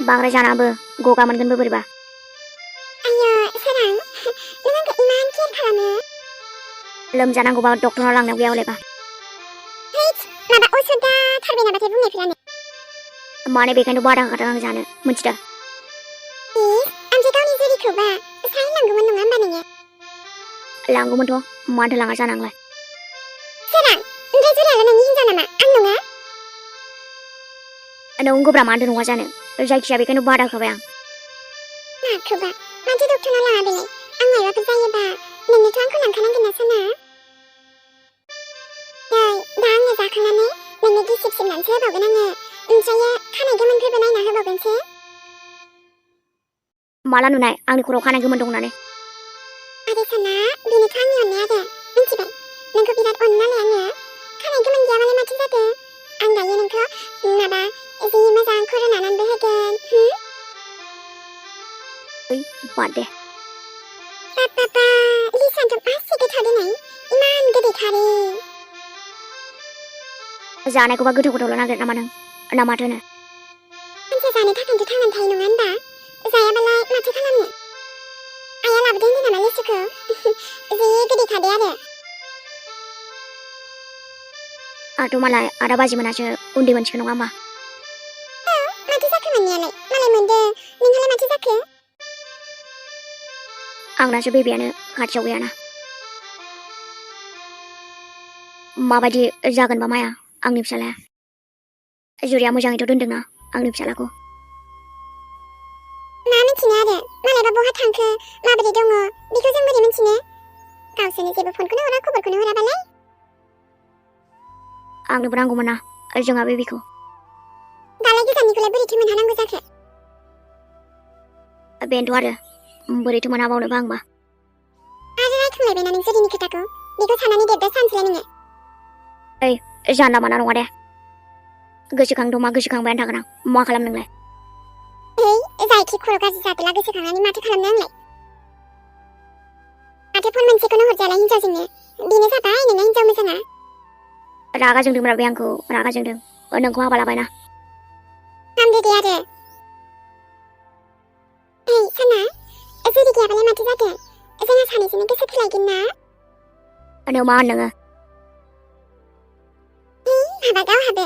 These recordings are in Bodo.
बांद्राय जानाबो गगा मोनगोनबो बोरैबा। आयो सोरां नों आंखौ इमान केयार खालामो। लोमजानांगौबा डक्टरनाव लांनायाव गैया हलेबा। माबा असुदा थारबाय नामाथाय बुंनायफोरानो। माने बेखायनो बादा होखादों आं जानो मिथिदा। आमफ्राय गावनि जुरिखौबा साइन लांगौमोन नङा होमबा नोङो? लांगौमोनथ' मानोथो लाङा जानांलाय। सोरां ओमफ्राय जुरियालाय नोंनि हिनजाव नामा आं नङा? नंगौब्रा मानोथो नङा जानो जायखिया बेखायनो बादा होखाबाय आं। माखौबा मानोथो डक्टरनाव लाङा बेलाय? आं मायबाफोर जायोबा नोंनोथ' आंखौ लांखानांगोन ना साना? नै दा आङो जाखांनानै नोंनो गिसिब सिबनानैसो होबावगोन आङो। ओमफ्रायो खानाय गोमोनफोरबो नायना होबावगोनसो। माला नुनाय आंनि खर'आव खानाय गोमोन दं होननानै? आरो साना बेनोथ' आंनि अननाय आरो मिथिबाय। नोंखौ बिराद अनो नालाय आङो। खानाय गोमोन गैयाबालाय माथो जाखो? आं दायो नोंखौ माबा जि मोजां खर' नानानैबो होगोन। बाद दे। बाबा लिसानोथ' मासे गोथाव दिनै इमान गोदै खारै। जानायखौबा गोथाव गोथावल' नागिर नामा नों ना माथो होनो? मानसिया जानो थाखायनोथ' थांनानै थायो नङा होनबा? जायाबालाय माथो खालामनो? आइया लाबोदों होनदों नामा लिसुखौ? जि गोदै खादे आरो। आंथ' मालाय आदा बाजै मोनासो उन्दै मोनसिगोन नङा होमबा? औ माथो जाखो मोननायालाय? मालाय मोनदों नोंहालाय माथो जाखो? आंनासो बेबियानो खाथियाव गैयाना। माबायदि जागोनबा माया आंनि फिसालाया? जुरिया मोजाङैथ' दोनदोंना आंनि फिसालाखौ? मा मिथिनो आरो मालायबा बहा थांखो माबोरै दङ बेखौ जों बोरै मिथिनो? गावसोरनो जेबो फनखौनो हरा खबरखौनो हराबालाय। आंनोबो नांगौमोन ना जोंहा बेबिखौ। दालाय गोजाननिखौलाय बोरैथो मोनहानांगौ जाखो? बेनोथ' आरो बोरैथो मोनहाबावनोबा आंबा। आरो रायखांलायबायना नों जुरिनि खोथाखौ बेखौ साननानै देरदा सानसैलाय नोङो। ओइ जानला माना नङा दे। गोसोखांदों मा गोसोखांबायानो थागोन आं मा खालाम नोंलाय? जायखि खर' गाज्रि जादोला गोसोखांनानै माथो खालामनो आंलाय? माथो फन मोनसेखौनो हरजायालाय हिनजावजोंनो। बेनो जाबाय नोंना हिनजाव मोजाङा। रागा जोंदोंब्रा बे आंखौ रागा जोंदों नोंखौ हाबा लाबायना। हामदो दे आरो। साना जुरि गैयाबालाय माथो जादों? जोंहा सानैजोंनो गोसो थोलायगोन ना? नों मा होनो नोङो? हाबा गावहाबो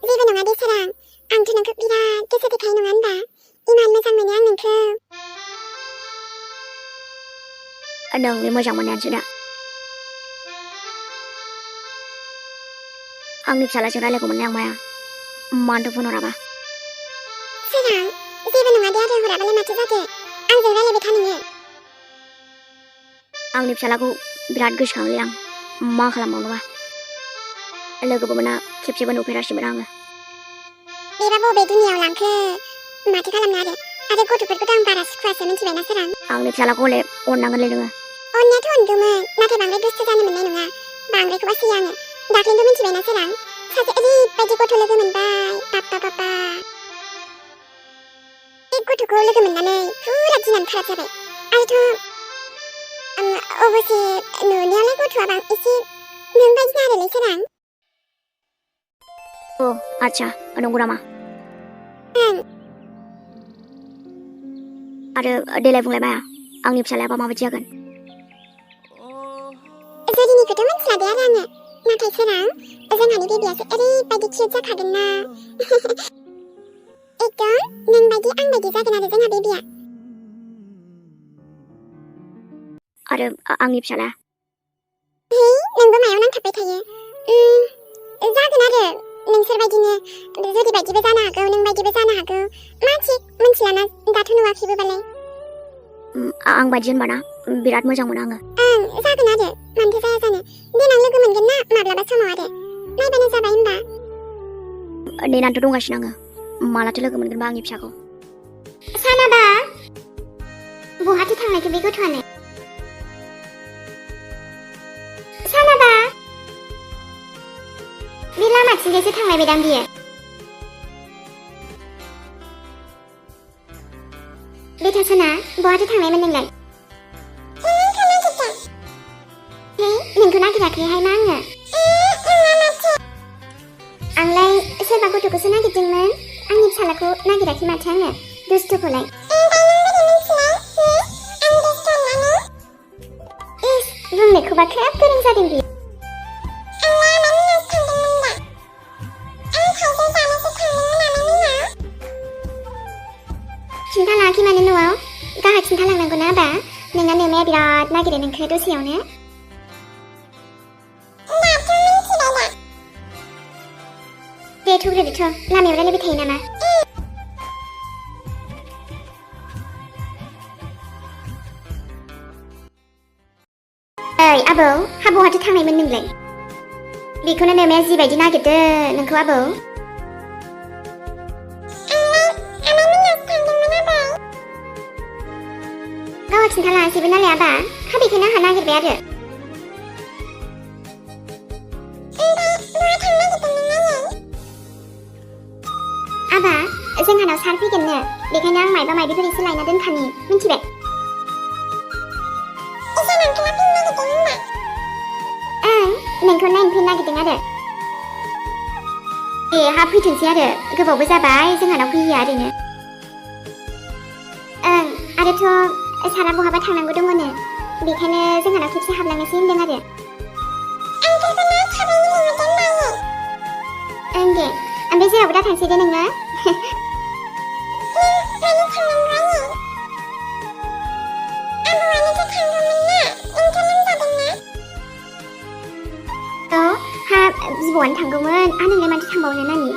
जेबो नङा दे सोरां। आंथ' नोंखौ बिराद गोसो थोखायो नङा होनबा? इमान मोजां मोनो आं नोंखौ। नोंनि मोजां मोननायानोसो दा। आंनि फिसालाजों रायलायगौमोन आं माया मानोथो फन हराबा? सोरां जेबो नङा दे आरो हराबालाय माथो जादों? आंजों रायलायबाय था नोङो। आंनि फिसालाखौ बिराद गोसोखाङोलै आं मा खालामबावनोबा। लोगोबो मोना खेबसेबो नुफेरासैमोन आङो। बेबा बबे दुनियाव लांखो? माथो खालामनो आरो गथ'फोरखौथ' आं बारा सुखुवासो मिथिबायना सोरां। आंनि फिसालाखौ हले अननांगोनलै नोङो। अननायाथ' अनगौमोन नाथाय बांद्राय दुस्थ' जानो मोननाय नङा। बांद्रायखौ बासोयो आङो। दाख्लैनोथ' मिथिबायना सोरां सासे ओरैबायदि गथ' लोगो मोनबाय बाबा। बे गथ'खौ लोगो मोननानै फुरा दिनानो खाराब जाबाय। आरोथ' अबसे नुनायालाय गथ'आ एसे नोंबायदिनो आरोलै सोरां। अ आच्छा नंगौ नामा? आरो देलाय बुंलाय माया आंनि फिसालायाबा माबायदि जागोन? जुरिनिखौथ' मिथिला दे आरो आङो। नाथाय सोरां जोंहानि बेबियासो ओरैबायदि किउट जाखागोन ना। एकदम नोंबायदि आंबायदि जागोन आरो जोंहा बेबिया। आरो आंनि फिसालाया? नोंबो मायाव नांथाबबाय थायो? जागोन आरो नोंसोरबायदिनो जुरि बायदिबो जानो हागौ नोंबायदिबो जानो हागौ। मा थिग मिथिलाना दाथ' नुवाखैबोबालाय। आं बायदि होनबाना बिराद मोजां मोनो आङो। जागोन आरो मानोथो जाया जानो। देनां लोगो मोनगोन ना माब्लाबा समाव आरो नायबानो जाबाय होनबा। नेनानैथ' दंगासिनो आङो मालाथो लोगो मोनगोनबा आंनि फिसाखौ। सानाबा बहाथो थांनायखो बे गथ'आनो? सानाबा बे लामाथिंजायसो थांलायबायदां बियो। बेथा सना बहाथो थांनायमोन नोंलाय? नोंखौ नागिराखैहाय मा आङो? आंलाय सोरबा गथ'खौसो नागिरदोंमोन आंनि फिसाला फिसालाखौ नागिराखै माथो आङो दुस्थुखौलाय इस बुंनायखौबा खोब गोरों जादों बियो खिन्थालाङाखै मानो न'आव गाहा खिन्थालांनांगौ ना आबा नोंना नोमाया बिराद नागिरो नोंखौ दसेयावनो दे थुग्रोदोथ' लामायाव रायलायबाय थायो नामा ओइ आबौ हाबौहाथ' थांनायमोन नोंलाय बेखौनो नोमाया जिबायदि नागिरदो नोंखौ आबौ गावा खिन्थालाङासैबो नालाय आबा हा बेखौनो आंहा नागिरबाय आरो आबा जोंहानाव सार फैगोननो बेखायनो आं मायबा मायबिफोर एसे लायना दोनखानि मिन्थिबाय ओं नोंखौ नायनो फैनो नागिरदों आरो दे हा फैथोंसै आरो गोबावबो जाबाय जोंहानाव फैयैया ओरैनो ओं आरोथ' सारा बहाबा थांनांगौ दङनो बेखायनो जोंहानाव खेबसे हाबलांनोसै होनदों आरो ओं दे ओमफ्राय जेरावबो दा थांसै दे नोङो औ हा बिब'आनो थांगौमोन नोंलाय माथो थांबावनो नानि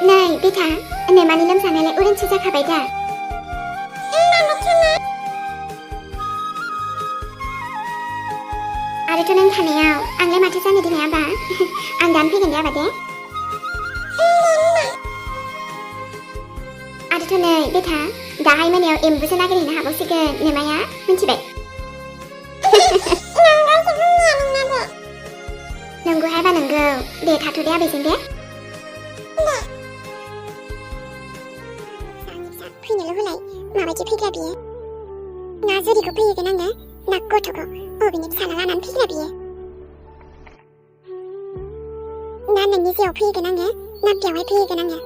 नै बेथा नोमानि लोमजानायलाय उरेन्सि जाखाबाय दा आरोथ' नों थानायाव आंलाय माथो जानो दिनै आबा आं दानो फैगोन दे आबा दे आरोथ' नै बेथा दाहाय मोनायाव एम्बुसो नागिरहैनो हाबावसिगोन नोमाया मिन्थिबाय नंगौहाय बा नंगौ दे थाथ' दे आबैजों दे फैनोल' होलाय माबायदि फैग्रा बियो ना जुरिखौ फैहोगोन आङो ना गथ'खौ बबेनि फिसाला लानानै फैग्रा बियो ना नोंनि जिउआव फैहोगोन आङो ना बेयावहाय फैहोगोन आङो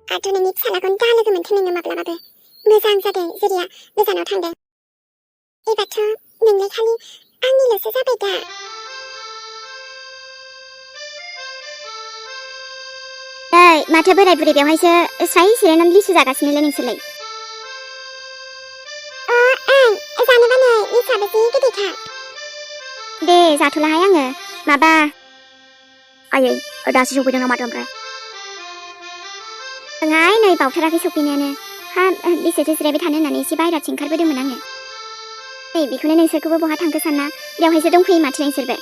आरोथ' नोंनि फिसालाखौनो दा लोगो मोनथों नोङो माब्लाबाबो मोजां जादों जुरिया गोजानाव थांदों एबारथ' नोंलाय खालि आंनिल'सो जाबाय दा ओइ माथो बोराय बुरै बेवहायसो स्राय जिरायनानै लिसु जागासिनोलाय नोंसोरलाय ओं जानोबा नै लिसुआबो जि गिदिरखा दे जाथ'लाहाय आङो माबा आयै दासो सफैदों ना माथो ओमफ्राय ओंहाय नै बावथाराखै सफैनायानो हा बेसेथो जिरायबाय थानो होननानै एसे बायह्राथिं ओंखारबोदोंमोन आङो नै बेखौनो नोंसोरखौबो बहा थांखो सानना बेवहायसो दंफैयो माथो नोंसोरबो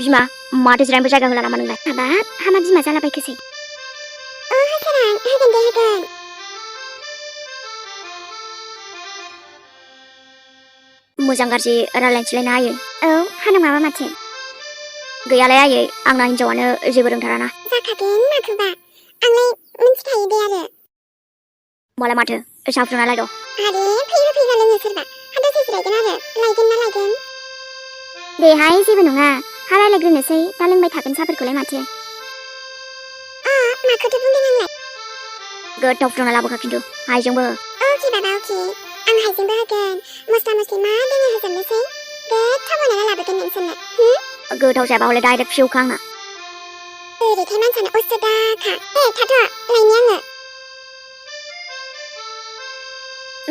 बिमा माथो जिरायनोबो जायगा होला नामा नोंलाय हाबाब हामा बिमा जालाबायखोसै होगोन दे होगोन मोजां गाज्रि रायलायनोसैलायना आयै औ हा नङाबा माथो गैयालाय आयै आंना हिनजावानो जेबो रोंथाराना जाखागोन माथोबा आंलाय मिन्थिखायो दे आरो मालाय माथो साहा फुदुंना लायद' आरे फैबा लोङो सोरबा हा दसे जिरायगोन आरो लायगोन ना लायगोन देहाय जेबो नङा हा रायलायग्रोनोसै दा लोंबाय थागोन साहाफोरखौलाय माथो माखौथो बुंदों आंलाय गोथाव फुदुंना लाबोखा खिन्थु हाइजेंबो अके बाबा अके आं हाइजेंबो होगोन मस्ला मस्लि मा दोङो होजोबनोसै गोथाव बनायना लाबोगोन नोंसोरनो गोथाव जायाबा हले डाइरेक्ट फिउखा आंना ओरैखाय मानसियानो अस्टदाखा थाथ' लायनि आङो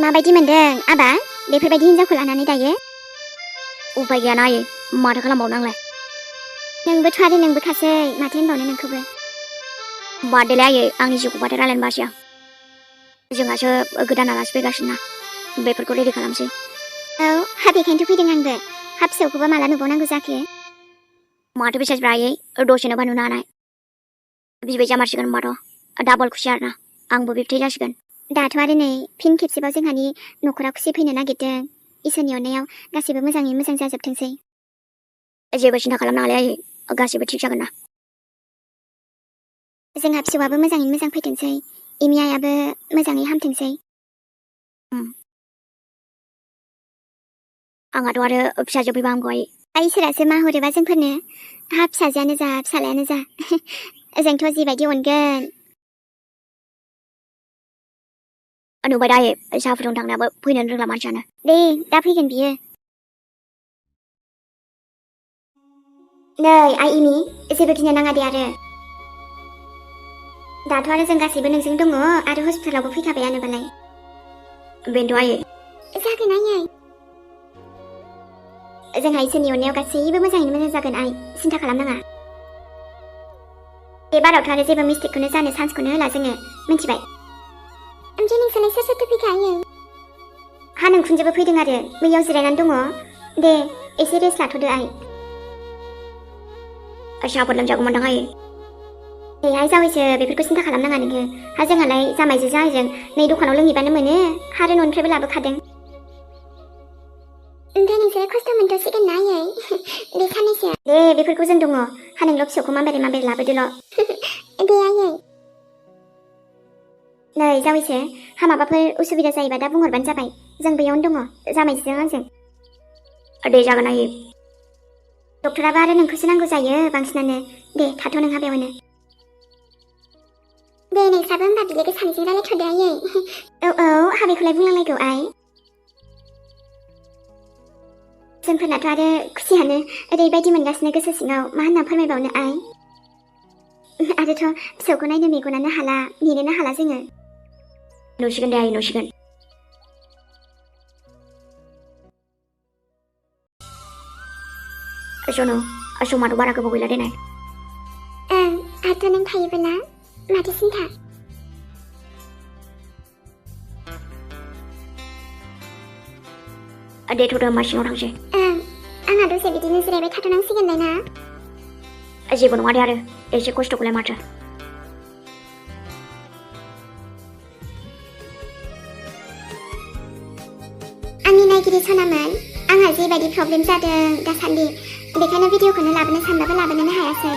माबायदि मोनदों आबा बेफोरबायदि हिनजावखौ लानानै दायो उफाय गैयाना आयै माथो खालामबावनो आंलाय नोंबोथ' आरो नोंबोखासै माथो होनबावनो नोंखौबो बादेलाय आयै आंनि जिउखौ बाथो रायलायनो बासै आं जोंहासो गोदान आलासि फैगासिनो ना बेफोरखौ रेडि खालामसै औ हा बेखायनोथ' फैदों आंबो हा फिसौखौबा माला नुबावनांगौ जाखो माथो बिसासब्रा आयै दसेनोबा नुनो हानाय बिबै जामारसिगोन होनबाथ' डाबल खुसि आरोना आंबो बिबथै जासिगोन दाथ' आरो नै फिन खेबसेबाव जोंहानि न'खराव खुसि फैनो नागिरदों इसोरनि अननायाव गासैबो मोजाङै मोजां जाजोबथोंसै जेबो सिन्था खालामनाङालै आयै गासैबो थिग जागोन ना जोंहा फिसौआबो मोजाङैनो मोजां फैथोंसै एमि आइयाबो मोजाङै हामथोंसै आंहाथ' आरो फिसाजो फैबा हामगौ आयै इसोरासो मा हरोबा जोंफोरनो हा फिसाजोआनो जा फिसालायानो जा जोंथ' जिबायदि अनगोन नुबाय दा साहा फुदुंनो थांनायाबो फैनो रोंला मानसियानो दे दा फैगोन बियो नै आइ इमि जेबो गिनो नाङा दे आरो दाथ' आरो जों गासैबो नोंजों दङ आरो हस्पिटालावबो फैखाबायानोबालाय बेनोथ' आयै जागोन आयै जोंहा इसोरनि अननायाव गासैबो मोजाङैनो मोजां जागोन आइ सिन्था खालामनाङा बे बारावथ' आरो जेबो मिस्टेकखौनो जानो चान्सखौनो होला जोङो मिन्थिबाय ओमफ्राय नोंसोरलाय सोर सोरथो फैखो आयै हा नोंखुनजोबो फैदों आरो बैयाव जिरायनानै दङ दे एसे रेस्ट लाथ'दो आइ साहाफोर लोमजागौमोनदां आयै नैहाय जावैसो बेफोरखौ सिन्था खालामनाङा नोङो हा जोंहालाय जामाइजो जायजों नै दखानाव लोंहैबानो मोनो हा आरो न'निफ्रायबो लाबोखादों ओमफ्राय नोंसोरो खस्थ' मोनथ'सिगोन ना आयै बे साननैसो दे बेफोरखौ जों दङ हा नोंल' फिसौखौ माबोरै लाबोदोल' दे आयै नै जावैसो हा माबाफोर उसुबिदा जायोबा दा बुंहरबानो जाबाय जों बेयावनो दङ जामाइजों आंजों दे जागोन आयै डक्टराबो आरो नोंखौसो नांगौ जायो बांसिनानो दे थाथ' नोंहा बेयावनो दे नोंस्राबो होनबा बिलोगो सानैजों रायलायथ'दो आयै औ हा बेखौलाय बुंलांनांगौ आइ जोंफोरनाथ' आरो खुसियानो ओरैबायदि मोनगासिनो गोसो सिङाव मा होनना फोरमायबावनो आइ आरोथ' फिसौखौ नायनो मेगनानो हाला नेनोनो हाला जोङो नुसिगोन दे आइ नुसिगोन सनु समाथ' बारा गोबाव गैला देनाय ओं आरो नों थायोबोला माथो सिन्था दे थ'दो होमबा सिङाव थांसै ओं आंहा दसे बिदिनो जिरायबाय थाथ'नांसिगोनलाय ना जेबो नङा दे आरो एसे खस्थ'खौलाय माथो आंनि नायगिरि सनामोन आंहा जेबायदि प्रब्लेम जादों दासान्दि बेखायनो भिडिअखौनो लाबोनो सानबाबो लाबोनोनो हायासै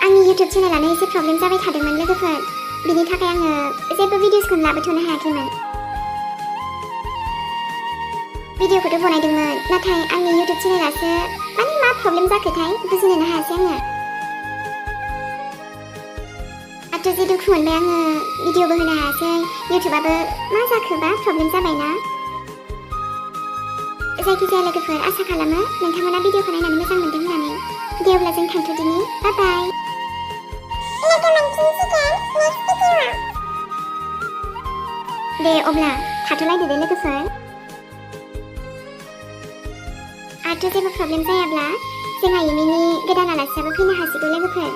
आंनि इउटिउब चेनेलानो एसे प्रब्लेम जाबाय थादोंमोन लोगोफोर बिनि थाखाय आङो जेबो भिडिअसखौनो लाबोथ'नो हायाखैमोन भिडिअखौथ' बनायदोंमोन नाथाय आंनि इउटिउब चेनेलासो माने मा प्रब्लेम जाखोथाय बुजिनोनो हायासै आङो आरो जे दुखु मोनबाय आङो भिडिअबो होनो हायासै इउटिउबाबो मा जाखोबा प्रब्लेम जाबायना जायखिजाया लोगोफोर आसा खालामो नोंथांमोना भिडिअखौ नायनानै मोजां मोनदों होननानै दे अब्ला जों थांथ'दिनि बाय बाय दे अब्ला थाथ'लायदो दे लोगोफोर आरोथ' जेबो प्रब्लेम जायाब्ला जोंहा इमिनि गोदान आलासियाबो फैनो हासिगौ लोगोफोर